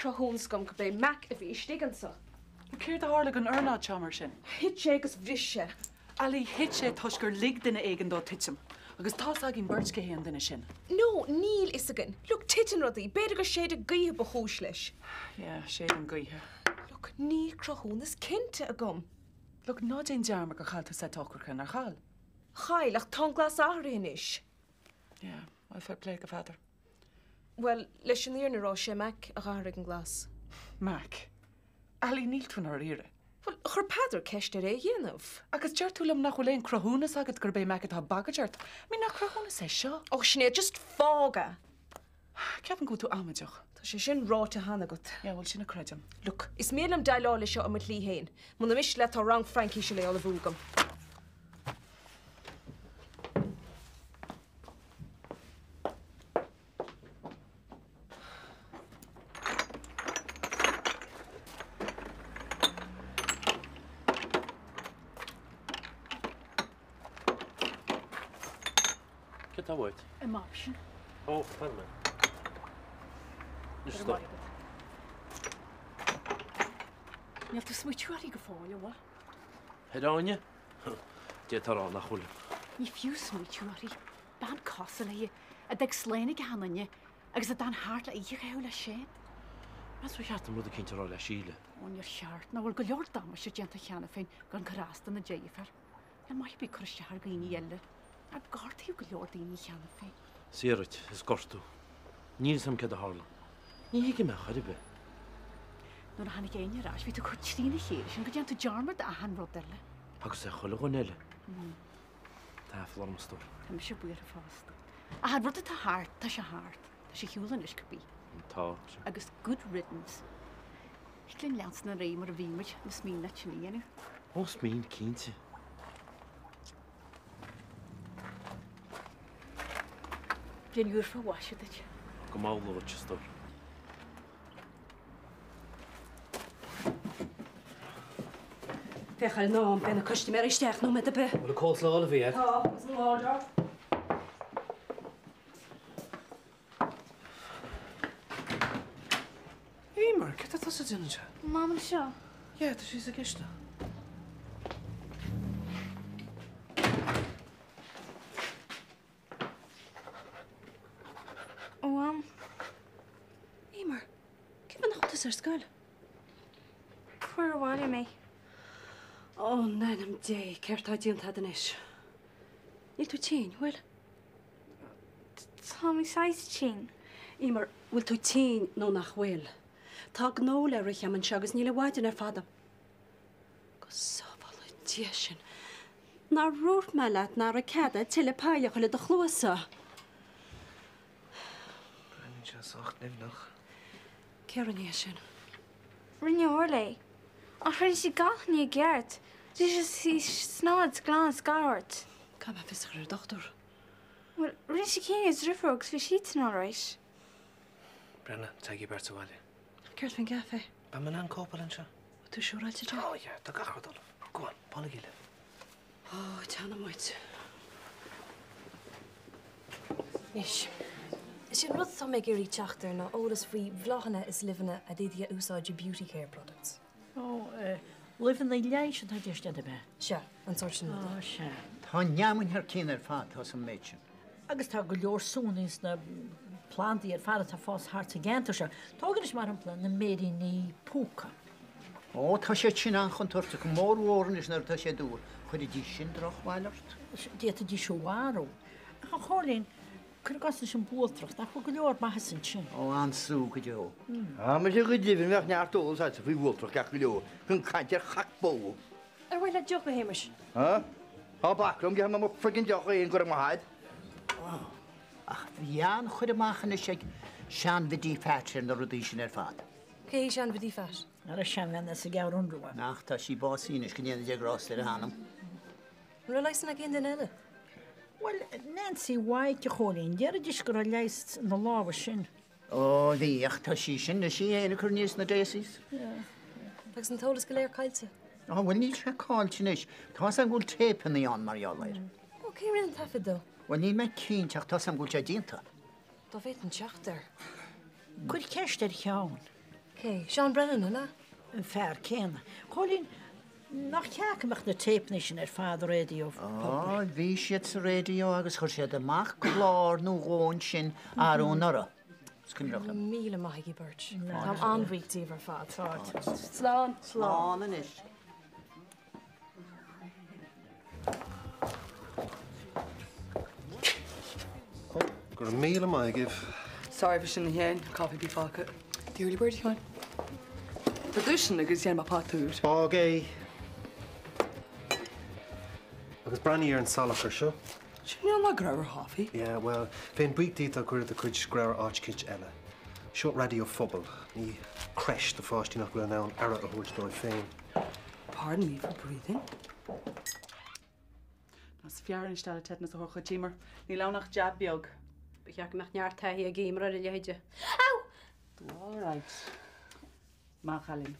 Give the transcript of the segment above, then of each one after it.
cruthúnas agam gurb é Mac a bhí istigh anso. Céard a tharla don ornáid seo mar sin? Thit sé agus bhris sé. Ali, thit sé toisc gur lig duine éigin dó titim. Agus tá's againn beirt cé hé an duine sin. No, níl fhios againn. Look, titeann rudaí. B'fhéidir gur séideadh gaoithe ba chúis leis. Yeah, séideadh gaoithe. Look, níl cruthúnas cinnte agam. Look, ná déan dearmad gur chaill tú seit eochracha, nár chaill? Chaill, ach tá an glas athraithe anois. Yeah, well, fair play do Pheadar. Bhuel, leis an fhírinne a rá, sé Mac a dh'athraigh an glas. Mac? Ali, níl tú i ndáiríre. Bhuel, chuir Peadar ceist air é a dhéanamh. Agus deir tú liom nach bhfuil aon cruthúnas agat gurb é Mac atá ag bagairt ort? I mean, nach cruthúnas é seo? Oh, Sinéad, just fág é! Ceapaim go bhfuil tú amaideach. Tá sé sin ráite cheana agat. Yeah, bhuel, sin a creidim. Look, is mian liom déileáil leis seo i mo shlí féin. Muna miste leat, tá rang Fraincíse le ullmhú agam. Céard atá uait? An map sin. Ó, fan mé. Anois stop. Níl tú ag smaoitiú uirthi go fóill, an bhfuil? Ar Áine? D'fhéadfá a rá nach bhfuil. Ní fiú smaoitiú uirthi. Bean cosúil léi, a d'fhág slán ag achan duine agus a d'fhan thart le oíche a chaitheamh le Séan. Meas tú ar cheart dom rud eicínt a rá le Síle? Ó, níor cheart, nach bhfuil go leor damáiste déanta cheana féin gan cur as do na deirféar. Níl maith ar bith cur isteach ar dhaoine eile. Ar gortaíodh go leor daoine cheana féin. Saor duit, is gortú. Níl fhios a'm céard a tharla. Ní thuigim é chor ar bith. Nuair a tháinig Áine ar ais, bhí tú chomh trína chéile sin go ndéan tú dearmad d'achan rud eile. Agus ar chuile dhuine eile. Tá aiféala orm, a stór. Tá mise buartha fosta. Ach an rud atá thart, tá sé thart. Tá sé ar shiúl anois, cibé. Tá. Agus good riddance. Thig linn leanstan ar aghaidh mar a bhí muid, más mian leat sin a dhéanamh. Ó, is mian, cinnte. Bliain úr fá mhaise duit. Go mall duit, a stór. Féach ar an am, beidh na custaiméirí isteach nóiméad ar bith. Bhfuil an coleslaw ullmhaithe agat? Tá, agus an larder. Eimear, céard atá tusa ag déanamh anseo? Mam anseo. Yeah, tá sí sa gcistin. A Mham. Eimear, cén fáth nach bhfuil tusa ar scoil? Cuireadh abhaile mé. Ó, in ainm Dé, céard tá déanta agat anois? Níl tú tinn, bhfuil? Tá mé saghas tinn. Eimear, bhfuil tú tinn nó nach bhfuil? Tá gnó le rith agam anseo agus níl an mhaidin ar fad agam. Go sábhála Dia sinn. Nár dhúirt mé leat nach raibh cead agat tuilleadh poill a chur i do chluasa? Breathnaíonn sé sách nimhneach. Cé a rinne é sin? Rinne Orla é. Ach rinne sí gach ní i gceart. D'úsáid sí snáthaid glan is scairthirt. Caithfidh mé fios a chur ar an dochtúir. Bhuel, rinne sí cinneadh a driofúr agus bhí siadsan alright. Brenna, téigí beirt abhaile. Céard faoin gcaife? Beidh mé in ann cóipeáil anseo. Bhfuil tú siúráilte de? Tá, yeah, tá gach rud ullamh. Go on, bainigí libh. Ó, teannadh muid. Anois, is é an rud atá mé ag iarraidh teacht air ná eolas faoi bhláthanna is luibheanna a d'fhéadfaí a úsáid i beauty care products. Ó, luibheanna leighis atá i gceist agat, ab ea? Sea, an sórt sin ruda. Ó, sea. Tá an fheamainn thar cionn ar fad, tá sa méid sin. Agus tá go leor súnna ins na plandaí ar fad atá ag fás thart sa gceantar seo. Tóg anois mar shampla na méiríní púca. Ó, tá siad sin an-chontúirteach, go mór mhór anois nuair atá siad úr. Chuirfidís sin drochbhail ort. D'fhéadfaidís thú a mharú. Ach a Chóilín, cuir i gcás leis an mbualtrach, nach bhfuil go leor maitheasa ansin? Ó, an-sú go deo. Á, muise go deimhin, bheadh neart eolas agatsa faoi bhualtrach ceart go leor, chun caint ar chac bó. Ar mhaith leat deoch, a Shéamais? Há? Ná bac liom, gheobhaidh mé mo friggin deoch féin, go raibh maith a'd. Ó, ach bhí an-chur amach anois ag sean-Bhiddy Phat ar na rudaí sin ar fad. Cé hí sean-Bhiddy Phat? Ara seanbhean as an gCeathrú Rua. Ach tá sí básaithe anois, go ndéana Dia grásta ar a hanam. An raibh leigheasanna ag aon duine eile? Bhuel, Nancy White, a Chóilín, déarfaidís go raibh leigheas ina lámha sin. Ó, bhí, ach tá sí sin, is í fhéin a chuir aníos na daisies. Agus an t-eolas go léir caillte. Á, bhuel, níl sé caillte anois. Tá's agam go bhfuil téipeanna ann mar gheall air. Ó, cé a rinne an taifead dó? Bhuel, níl mé cinnte ach tá's agam go bhfuil sé déanta. Dá bhféadfainn teacht air. Cuir ceist ar Sheán. Cé? Seán Brennan, an ea? An fear céanna. Cóilín, nach ceart go mbeadh na téipeanna sin ar fad ar raidió Á, bhí siad sa raidió agus chuir siad amach clár nó dhó ansin arú anuraidh. Is cuimhneach liom. Míle maith agaibh beirt. Táim an-bhuíoch díobh ar fad. Slán. Slán anois. Go raibh míle maith agaibh. Sorry faoi sin a Sheáin, coffee bí fágtha. The early bird, a Sheáin. Tá duaiseanna agus dhéan mé pátúr. Fág é. Agus breathnaigh ar an salachar seo. Sin níl ná grabhar choffee. Yeah, bhuel, bheinn buíoch díot dá gcuirfeá do chuid grabhar áit eicínt eile. Seo raidió phobail, ní creche do pháistí nach bhfuil in ann aire a thabhairt dóibh féin. Pardon me for breathing. Is fearr an stealladh tetanus a thabhairt chuit, Emer. Níl ann ach jab beag. Ba cheart go mbeadh neart taithí ag Emer ar a leithéide. Au! All right. Maith an chailín.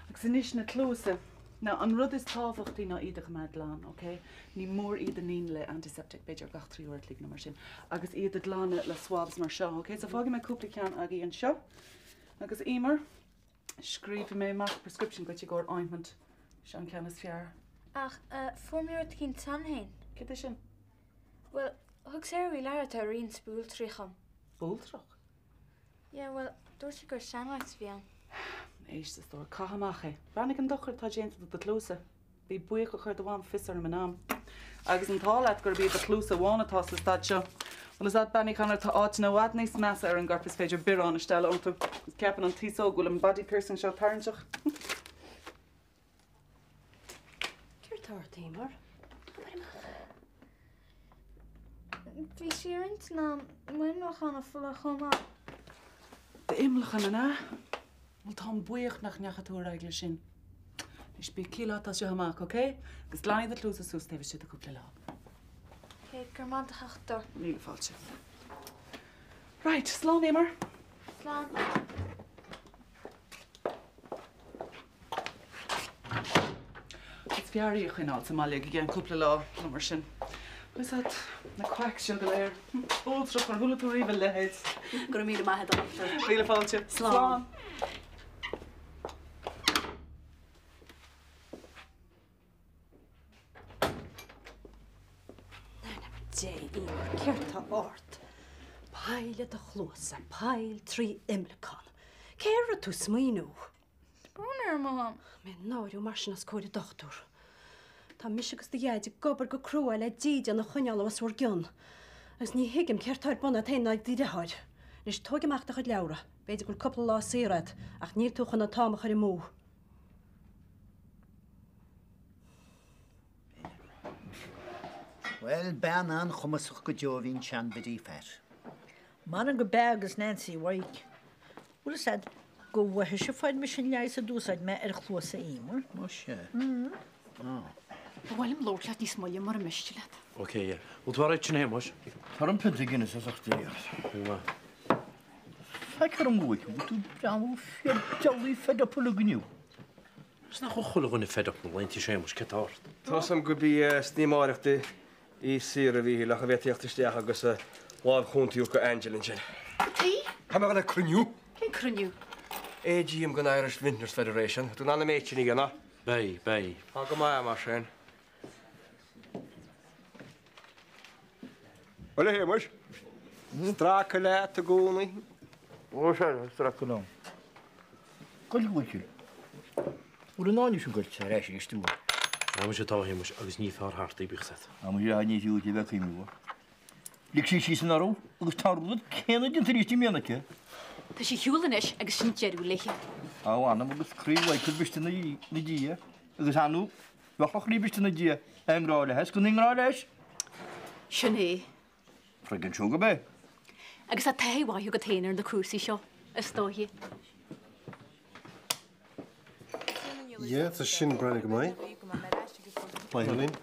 Agus anois na cluasa. Now, an rud is tábhachtaí ná iad a choimeád glan, ok? Ní mór iad a ní le antiseptic, b'fhéidir gach 3 uair a chloig nó mar sin, agus iad a ghlanadh le swabs mar seo, ok? So fágfaidh mé cúpla ceann agaibh anseo. Agus Emer, Scríobfaidh mé amach prescription duit i gcomhair ointment. Seo an ceann is fearr. Ach fuair mé rud eicínt cheana féin. Céard é sin? Bhuel, thug Sarah faoi deara atá roinnt bualtraí chugam. Bualtrach? Yeah, bhuel, dúirt sí gur seanleigheas a bhí ann. Éist, a stór, caith amach é. Breathnaigh an dochar atá déanta do do chluasa. Bí buíoch gur chuir do mham fios orm in am. Agus an t-ádh leat gurb iad do chluasa amháin atá sa staid seo. Bhuel, is ait Bean Uí Chonaill, tá áiteanna i bhfad níos measa ar an gcorp is féidir bioráin a stealladh iontu. Agus ceapann an t-aos óg go bhfuil an body piercing seo tarraingteach. Céard tá ort, Emer? Abair amach. Bhí sí ag roinnt na m'imleacán fola chomh maith. D'imleacán, an ea? Bhuel, táim buíoch nach ndeachaigh tú ar aghaidh leis sin. Anois, bí ciallach as seo amach, ok? Agus glan do chluasa suas taobh istigh de cúpla lá. Ok, go raibh maith agat a dhochtúir. Míle fáilte. Right, slán, Emer. Slán. Is fearr í a choinneáil sa mbaile go gceann cúpla lá nó mar sin. Is ait na quacks seo go léir. Bualtrach, ar chuala tú riamh a leithéid? Go raibh míle maith agat, a dhochtúir. Míle fáilte. Slán. Dé, Emer, céard tá ort? Poill i do chluasa, poill trí imleacán. Cé air a raibh tú ag smaoineamh? Tá brón orm, a Mham. Mé ag náiriú mar sin os comhair an dochtúr. Tá mise agus do dhaid ag obair go crua le dídean a choinneáil os bhur gcionn. Agus ní thuigim céard tá ar bun agat féin ná ag do dheartháir. Anois tóig amach do chuid leabhra. B'fhéidir go bhfuil cúpla lá saor agat, ach níl tú chun an t-am a chur amú. Bhuel, bean an-chumasach go deo a bhí in sean-Bhiddy Phat. M'anam go b'ea agus Nancy Mhaidhc. Bhfuil fhios a'd go bhfuigheadh a fuair mise an leigheas a d'úsáid mé ar chluasa Emer. Ó sea. Ba mhaith liom labhairt leat níos moille mura miste leat. Ok, yeah. Bhfuil tú alright sin a Shéamuis? Tar an pionta Guinness as ucht Dé ort. Feic orm uait, bhfuil tú ag breathnú fíor diabhlaí fed up uilig inniu. Is nach bhfuil chuile dhuine fed up na laethanta seo, a Shéamuis, céard tá ort? Tá's a'm gurb í sníomaireacht í Sarah a Mhíchíl ach an bhféadfaí theacht isteach agus lámh chúnta a thabhairt go Angela ansin. Cad é? Tá mé ag dul ag cruinniú. Cén cruinniú? AGM den Irish Vintners Federation. Tá tú in ann an méid sin a dhéanamh? Beidh, beidh. Tá go maith mar sin. Bhuel, a Shéamuis, stracadh leat i gcónaí. Ó, sea, stracadh liom. Goil go bhfuil. Bhfuil an áine sin goilte ar ais ag stiúir? Tá mise atá, a Shéamuis, agus ní fearr thart í, bíodh 's a't. Tá muid ar ní fiú a bheith cuimhniú. Lig sí síos anuraidh agus tá an rud céanna déanta arís i mbliana aici. Tá sí ar shiúl anois agus sin deireadh léi. Á, mh'anam agus croí Mhichael briste ina dhiaidh agus ar ndóigh Bheadh a chroí briste ina diaidh, é i ngrá léi is gan í i ngrá leis. Sin é. Freigeann seo go é. Agus tá taithí mhaith agat féin ar na cúrsaí seo, is dóiche. Yeah, tá sin breathnaigh go maith. Maith thú linn.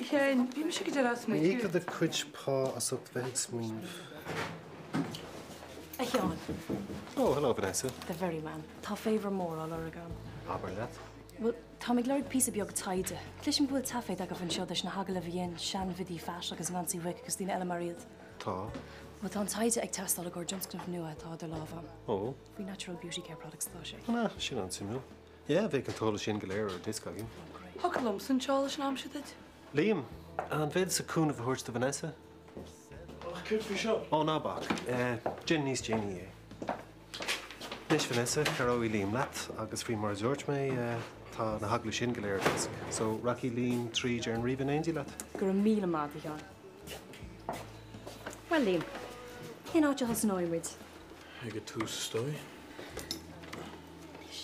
A Sheáin, bhí mise go deireadh smaoitiú. Íocadh do chuid pá as ucht bheith ag smaoineamh. A Sheáin. Oh, hello Vanessa. The very man. Tá favour mór á lorg agam. Abair leat. Bhuel, táim ag lorg píosa beag taighde. Cloisim go bhfuil taiféad agaibh anseo des na hagallaimh a dhein sean-Bhiddy Phat agus Nancy Mhic agus daoine eile mar iad. Tá. Bhuel, tá an taighde ag teastáil i gcomhair tionscnamh nua atá idir lámha agam. Ó. Faoi natural beauty care products atá sé. An ea? Sin an-suimiúil. Yeah, bheadh an t-eolas sin go léir ar diosca againn. Thiocfadh liomsa an t-eolas sin a aimsiú duit. Liam, an bhféadfá cúnamh a thabhairt do Vanessa? Ach céard faoi seo? Ó, ná bac. Déan níos déanaí é. Anois Vanessa, cabhróidh Liam leat agus faoi mar a dúirt mé, tá na hagallaimh sin go léir ar diosc. So, rachaidh Liam tríd ar an ríomhaire in éindí leat. Go raibh míle maith agat, a Sheáin. Bhuel, Liam, cén áit a thosnóidh muid? Ag an tús, is dóigh. Anois.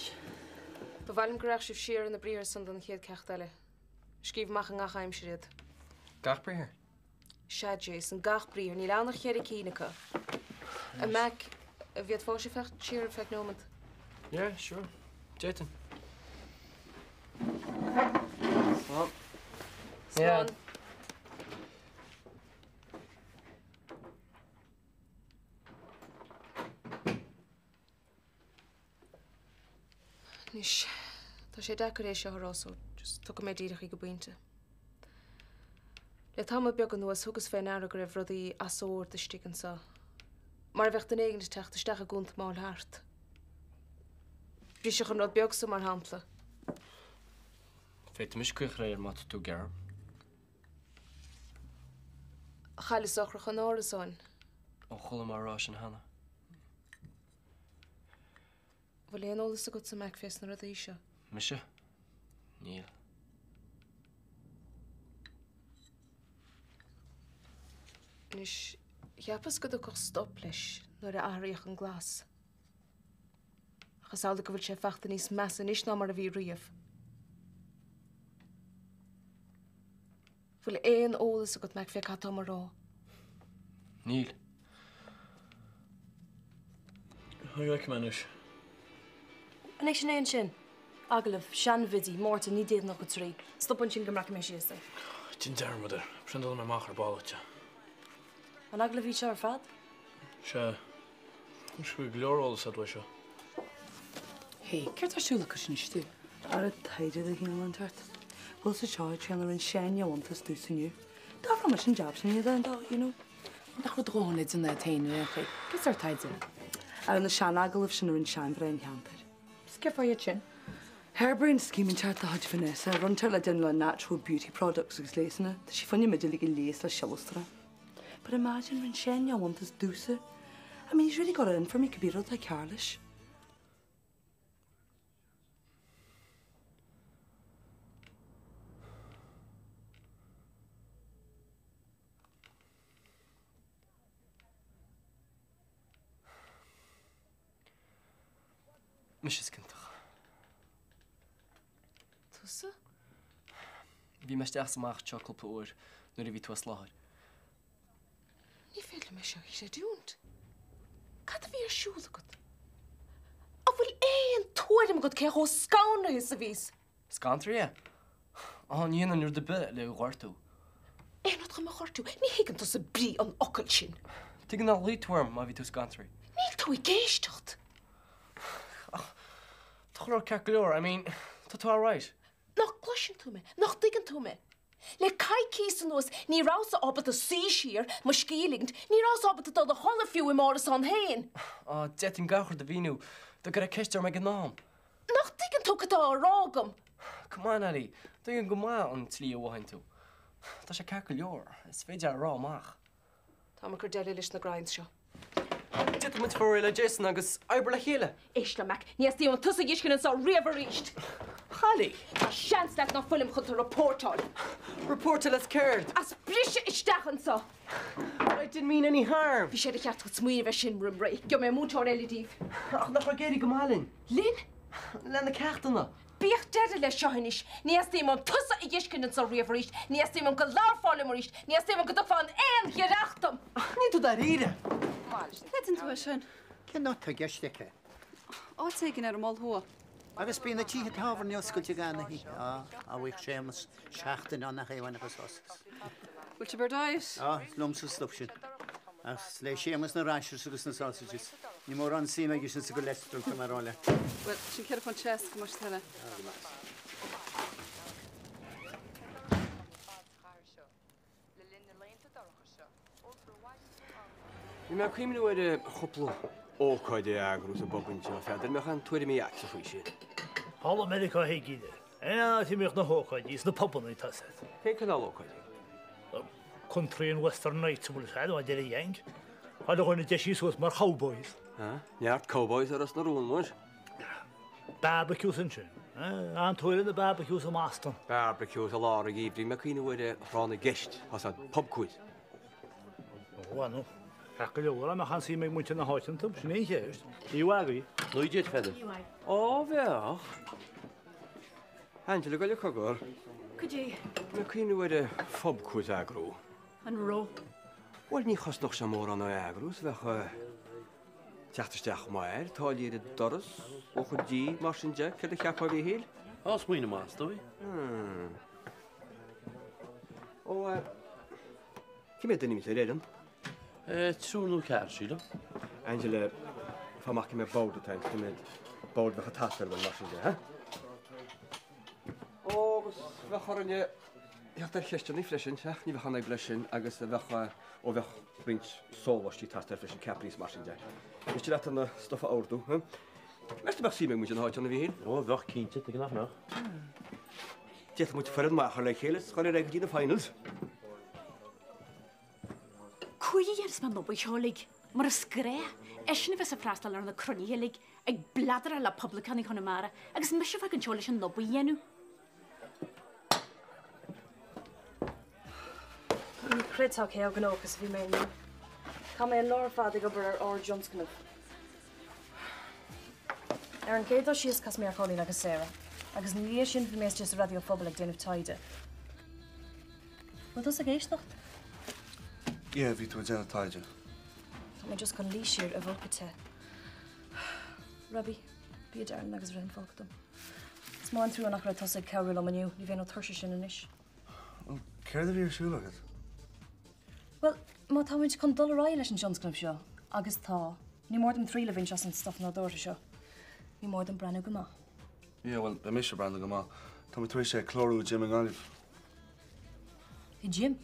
Ba mhaith liom go rachadh sibh siar ar na briathra san don chéad ceacht eile. Scríobh amach i ngach aimsir iad. Gach briathar? Sea, Jason, gach briathar. Níl ann ach cheithre cinn acu. A Mac, an bhféadfása féachaint siar ar feadh nóiméad? Yeah, sure. D'fhéadfainn. Slán. Slán. Anois, tá sé deacair é seo a rá so just tiocfaidh mé díreach ag an bpointe. Le tamall beag anuas thugas fé ndeara go raibh rudaí as ord istigh anseo. Mar a bheadh duine éigin ag teacht isteach ag úntamáil thart. Briseadh an rud beag so mar shampla. Féadfaidh mise caoi a chur air má tá tú ag iarraidh. Chailleas eochracha an árasáin. Ó chuala mé á rá sin cheana. Bhfuil aon eolas agatsa, Mac, fés na rudaí seo? Mise? Níl. Anois, cheapas go dtiocfadh stop leis nuair a athraíodh an glas. Ach is amhlaidh go bhfuil sé fachta níos measa anois ná mar a bhí riamh. Bhfuil aon eolas agat, Mac, fé cad táim a rá? Níl. Feicfidh mé anois. An é sin é ansin? Agallamh, seanbhidí, Márta 1993. Stop ansin go mbreacfaidh mé síos é. Déan dearmad air. Priontáilfidh mé amach ar ball duit é. An agallaimh iad seo ar fad? Sea. Is go bhfuil go leor eolas agat uaidh seo. Hey, céard tá ar siúl acu sin istigh? Ara taighde de chineál inteacht. Bhfuil sa seo ag triail ar an sean-dheontas dús inniu. D'afra mise an jab sin iad an dó, you know. Nach raibh do dhóthain le déanamh agat féin ar aon chaoi? Cén sórt taighde? Ar na sean-agallaimh sin ar an seanmhná an cheantair. Is cén fáth iad sin? Hairbrain scheme inteacht de chuid Vanessa, rud inteacht le déanamh le natural beauty products agus leigheasanna. Tá sí fá choinne muid uilig a leigheas le siolastra. But imagine, rinne sé an deontas domhsa. I mean, he's really got it in for me, cibé rud atá cearr leis. Mise is ciontach. Tusa? Bhí mé isteach is amach anseo cúpla uair nuair a bhí tú as láthair. Ní féidir liom é seo a chreidiúint. Cad a bhí ar siúl agat? An bhfuil aon tuairim agat cé chomh scanraithe is a bhíos? Scanraithe? Á, ní dhéanfainn rud ar bith le thú a ghortú. Aon rud chun mé a ghortú? Ní thuigeann tusa brí an fhocail sin. Tuige nár ghlaoigh tú orm má bhí tú scanraithe? Níl tú ag éisteacht! Ach, tá chuile rud ceart go leor, I mean, tá tú alright. Nach gcloiseann tú mé? Nach dtuigeann tú mé? Le coicíos anuas ní rabhas-sa ábalta suí siar, mo scíth a ligint, ní rabhas ábalta dul a chodladh fiú i m'árasán féin. Á, d'fhéadfainn gach rud a mhíniú, dá gcuirfeá ceist orm ag an am. Nach dtuigeann tú cad tá á rá agam? Come on, Ellie, tuigim go maith an tslí a mhothaíonn tú. Tá sé ceart go leor, is féidir a rá amach. Táim ag cur deireadh leis na grinds seo. D'fhéadfadh muid fáil réidh le Jason agus oibriú le chéile. Éist liom, Mac, ní theastaíonn uaim tusa a fheiscint anseo riamh arís. Ellie! Tá seans leat ná fuilim chun tú a reportáil. Reportáil as céard? As briseadh isteach anseo. But I didn't mean any harm. Bhí sé de cheart agat smaoineamh air sin roim ré. Gheobhaidh mé múinteoir eile díbh. Ach nach raibh ag éirí go maith linn? Linn? Le na ceachtanna. Bíodh deireadh leis seo anois. Ní theastaíonn uaim tusa a fheiscint anseo riamh arís. Ní theastaíonn uaim go labharfá liom arís. Ní theastaíonn uaim go dtugfá aon ghiorracht dom. Níl tú dáiríre. Creideann tú é sin? Cén áit atá i gceist aici? Áit éigin ar an Mol Thuaidh. Agus bíonn na tithe tábhairne oscailte gan na hoíche. Á, a bhíodh Séamus seachtain ann nach é a bhainfeadh a sos as. Bhfuil sibh ar diet? Á, is liomsa an stuif sin. Ach is le Séamus na rashers agus na sausages. Ní mórán suim aigesean sa gcolesterol, tá mé a rá leat. Bhuel, sin £4.60, más toil é. Á, go maith. Bhí mé ag cuimhniú ar chúpla ócáid a eagrú sa bpub anseo, n'fheadar an mbeadh aon tuairimí agatsa faoi sin. Thall i Meiriceá a Mhíchíl. An áit a mbíodh na hócáidí is na pubanna tá 's agat. Cén cineál ócáidí? Country and Western Nights an bhfuil 's agat, a deir an Yank. Chuile dhuine deisithe suas mar chowboys. Neart cowboys ar Ros na Rún, muis. Barbecues ansin. An-tóir ar na barbecues i mBoston. Barbecues i lár an gheimhridh. Bhí mé ag cuimhniú ar thráth na gceist, tá 's agat, pub quiz. Ó, no. Ceart go leor, an mbeadh aon suim ag muintir na háite iontu? Sin é an cheist. Ní bhfagaí. Ní dúirt Pheadar. Ó, bheadh. Angela, gabh i leith cogar. Cad é? Bhí mé ag cuimhniú ar phub quiz a eagrú. An raibh? Bhuel, ní chosnódh sé mórán é a eagrú, is bheadh teacht isteach maith air, táillí ar an doras, ócáid dí, mar sin de. Céard a cheapfá, a Mhíchíl? Á, smaoineamh maith, is dóigh. Ó, cé mhéad duine a bhíonns ar fhoireann? Triúr nó ceathrar, sílim. Angela, faigh amach cé mhéad bord atá ann, cé mhéad bord a bheadh ag teastáil uainn, mar sin de, ha? Ó, agus bheadh orainn theacht ar cheisteanna freisin, ach ní bheadh aon fhadhb leis sin, agus bheadh, ó bheadh roinnt sóláistí ag teastáil freisin, ceapairí is mar sin de. Miste leat an stuif a ordú, ha? Meas tú an mbeadh suim ag muintir na háite ann, a Mhíchíl? Ó, bheadh, cinnte, tuige nach mbeadh. D'fhéadfadh muid foireann maith a chur le chéile is dhul ar aghaidh go dtí na finals. Cá huair a dhéanfas mé an obair seo uilig? Mar is gnách, eisean a bheas ag freastal ar na cruinnithe uilig, ag bladráil le poblachtánaigh Chonamara, agus mise a fágáil anseo leis an obair a dhéanamh. Ní chreidfeá cé chomh gnóthach is a bhí mé inniu. Chaith mé an lá ar fad ag obair ar ár dtionscnamh. Ar an gcéad dul síos chas mé ar Chóilín agus Sarah, agus ina dhiaidh sin bhí mé istigh sa Raidió Phobail ag déanamh taighde. Bhfuil tusa ag éisteacht? Yeah, bhí tú ag déanamh taighde. Tá mé just chun luí siar i bhfolcadh te. Robbie, bí a darling agus rith an folcadh dom. Is mór an trua nach raibh tusa ag cabhrú liom inniu, ní bheinn chomh tuirseach sin anois. Bhuel, céard a bhí ar siúl agat? Bhuel, má táimid chun dul ar aghaidh leis an tionscnamh seo, agus tá, ní mór dom triail a bhaint as an stuif nádúrtha seo. Ní mór dom breathnú go maith. Yeah, bhuel, beidh mise ag breathnú go maith. Tá mé tar éis clárú i gym i nGaillimh. I gym?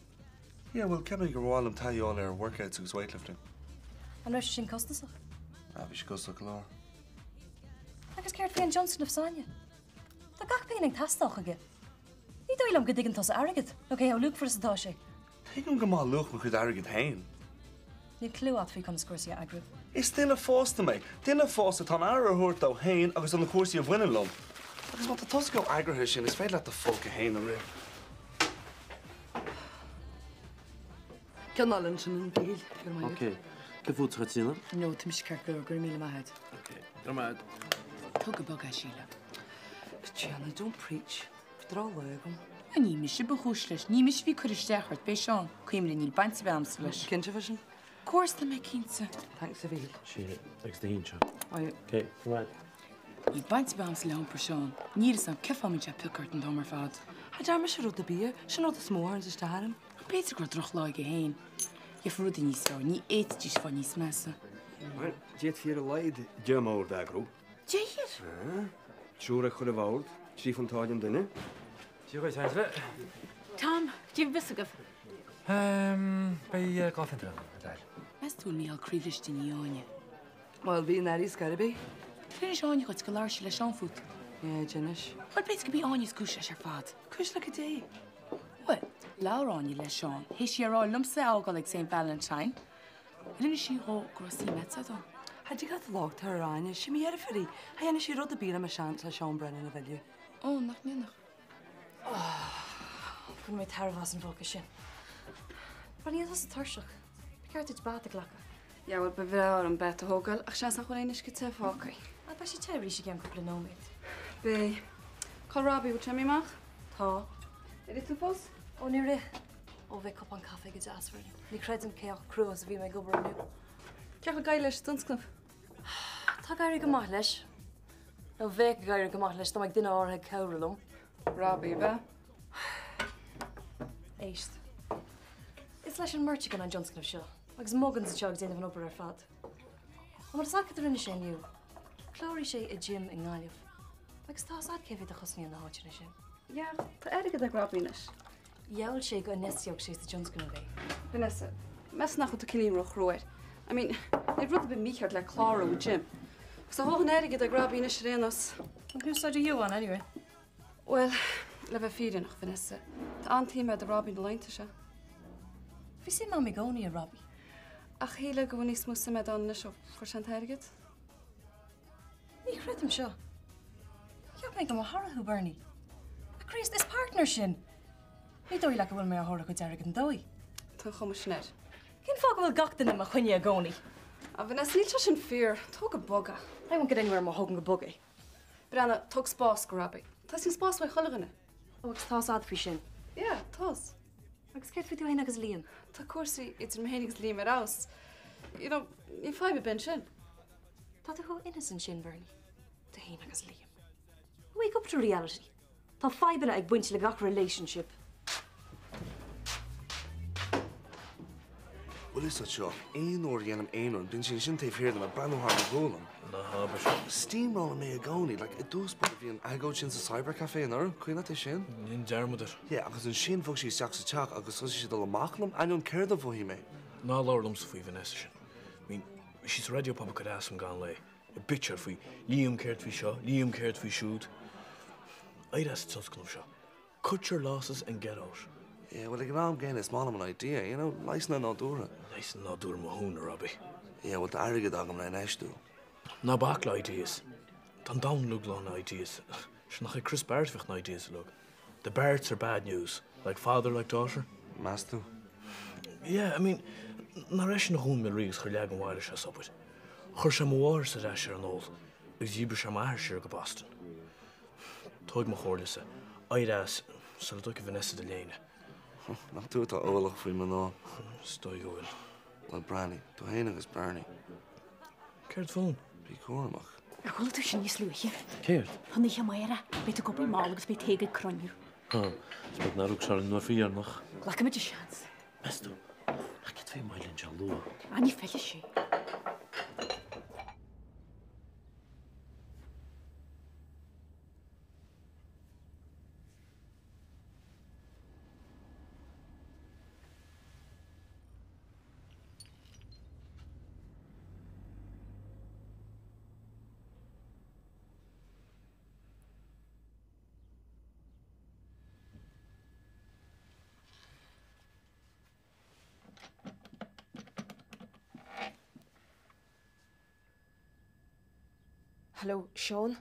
Yeah, bhuel, ceap mé gur mhaith liom taithí a fháil ar workouts agus weightlifting. An raibh sé sin costasach? Ah, bhí sé costasach go leor. Agus céard faoi an tionscnamh s'againne? Tá gach pingin ag teastáil chuige. Ní dóigh liom go dtuigeann tusa airgead, nó cé chomh luachmhar is atá sé. Tuigim go maith luach mo chuid airgid féin. Níl cliú agat faoi conas cúrsaí a eagrú. Is duine fásta mé. Duine fásta atá in ann aire a thabhairt dó féin agus do na cúrsaí a bhaineann liom. Agus má tá tusa chomh eagraithe sin, is féidir leat do folcadh féin a rith. Ceann eile ansin a Mhíchíl, go raibh maith agat. Ok. Cad fút, a Chaitríona? No, tá mise ceart go leor, go raibh míle maith agat. Ok. Go raibh maith agat. Tóg go bog é, Síle. Caitríona, don't preach. Bhí drochlá agam. Á, ní mise ba chúis leis. Ní mise a bhí ag cur isteach ort, b'é Seán. Cuimhnigh, níl baint ar bith agamsa leis. Cinnte fá sin? Of course tá mé cinnte. Thanks a Mhíchíl. Síle, agus do shinsear. Aye. Ok, go raibh maith agat. Níl baint ar bith agamsa le hiompar Seán. Níl fhios agam cén fáth a mbíonn sé ag piocadh ort an t-am ar fad. Cha dearn mise rud ar bith, sin an rud is mó a chuireanns isteach orm. B'fhéidir go raibh drochlá aige féin. Gheofar rudaí níos fearr, ní fhéadfaidís fáil níos measa. Bhuel, d'fhéadfaí ar a laghad 10 mbord a eagrú. Deichniúr? Triúr ag chuile bhord, £3 táille an duine. Dia dhuit, Angela. Tom, cad é a bheas agaibh? Beidh dhá phionta agam, a Dhaid. Meas tú an bhfuil Mícheál croíbhriste i ndiaidh Áine? Bhuel, bhí an airí scor ar bith. Ar inis Áine dhuit gur labhair sí le Seán fút? Yeah, d'inis. Bhuel, b'fhéidir gurb í Áine is cúis leis ar fad. Cúis le cad é? Bhuel, labhair Áine le Seán, théis di a rá liomsa é a fhágáil ag Saint Valentine. Ar inis sí dhó go raibh suim agat ann? Cha dtig leat locht a chur ar Áine, sí mo dheirfiúr í. Cha dhéanfadh sí rud ar bith le mo seans le Seán Brennan a mhilleadh. Ó, nach ndéanfadh. Bhain mé tairbhe as an bhfolcadh sin. Breathnaíonn tusa tuirseach. Ba cheart duit bata a ghlacadh. Yeah, bhuel, ba bhreá orm bata a thógáil, ach seans nach bhfuil aon uisce te fágtha. Ah, beidh sé te arís i gceann cúpla nóiméad. Beidh. Cá bhfuil Robbie, bhfuil sé imithe amach? Tá. Ar ith tú fós? Ó, níor ith. Ó, bheadh cupán caife go deas foirne. Ní chreidim cé chomh crua is a bhí mé ag obair inniu. Cén chaoi ag éirí leis an tionscnamh? Tá ag éirí go maith leis. Nó bheadh ag éirí go maith leis dá mbeadh duine áirithe ag cabhrú liom. Robbie, ab ea? Éist. Is leis an mbeirt againn an tionscnamh seo, agus Muggins anseo ag déanamh an obair ar fad. An bhfuil fhios agat cad a rinne sé inniu? Chláraigh sé i gym i nGaillimh. Agus tá fhios agat cé mhéad a chosnaíonn na háiteanna sin. Yeah, tá airgead ag Robbie anois. Gheall sé go n-infheisteodh sé sa tionscnamh é. Vanessa, meas tú nach bhfuil tú cineál róchrua air? I mean, níl rud ar bith mícheart le clárú i gym. Agus tá a dhóthain airgid ag Robbie anois ar aon nós. What úsáid are you on anyway? Bhuel, le bheith fírinneach, Vanessa, tá an-tsuim a'd i Robbie na laethanta seo. Bhí suim a'm i gcónaí i Robbie. Ach shílfeá go bhfuil níos mó suime a'd ann anois ó fuair sé an t-airgead. Ní chreidim seo. Cheap mé go mba chara thú, Bernie. A Chríost, is partner sinn! Ní dóigh leat go bhfuil mé ar thóir a chuid airgid, an dóigh? Tá an chuma sin air. Cén fáth go bhfuil gach duine i mo choinne i gcónaí? A Vanessa, níl sé sin fíor. Tóg go bog é. I won't get anywhere má thógaim go bog é. Breathnaigh, tóg spás go Robbie. Teastaíonn spás uaidh chuile dhuine. Ó, agus tá's a'd faoi sin. Yeah, tá's. Agus céard faoi tú fhéin agus Liam? Tá cúrsaí idir mé fhéin agus Liam ar fheabhas. You know, níl fadhb ar bith ansin. Tá tú chomh innocent sin, Bernie. Tú fhéin agus Liam. Wake up to reality. Tá fadhbanna ag baint le gach relationship. Bhfuil fhios agat seo, aon uair a dhéanaim aon rud, bíonn sí ansin taobh thiar dom ag breathnú thar mo ghualainn. Ná habair sin. Steamrollann mé i gcónaí, like, i dtús báire bhí an agóid sin sa cyber café anuraidh, cuimhin leat é sin? Déan dearmad air. Yeah, agus ansin bhog sí isteach sa teach agus thosaigh sí ag dul amach liom, ainneoin céard a mhothaigh mé. Ná labhair liomsa faoi Vanessa sin. I mean, bhí sí sa raidió pub ag cur as dom gan lae. Ag bitseáil faoi Liam céard faoi seo, Liam céard faoi siúd. Éirigh as an tionscnamh seo. Cut your losses and get out. Yeah, bhuel ag an am gcéanna is maith liom an idea, you know, leigheasanna nádúrtha. Leigheasanna nádúrtha mo thóin, a Robbie. Yeah, bhuel tá airgead agam le infheistiú. Ná bac le ideas. Tá an domhan uilig lán ideas. Sin nach ag Chris Barrett a bheadh na ideas uilig. The Barretts are bad news. Like father, like daughter. Meas tú? Yeah, I mean, nár eisean a dhún Millery agus chuir leagan bhaile sé as obair. Chuir sé mo mháthair ar ais ar an ól agus dhíbir sé m'athair siar go Boston. Tóig mo chomhairlesa, éirigh as sula dtóigfidh Vanessa do léine. Nach tú atá eolach faoi mná? Is dóigh go bhfuil. Bhuel, breathnaigh, tú fhéin agus Bernie. Céard fúm? Bí cúramach. Ar chuala tú sin níos luaithe? Céard? An oíche amárach, beidh tú ag obair mall agus beidh Tadhg ag cruinniú. Tá, is beag nár rug sé orainn an uair faoi dheireanach. Glacfaimid an seans. Meas tú, nach bhféadfaí moill anseo luath? Ah, ní fheilfidh sé. Hello, Seán?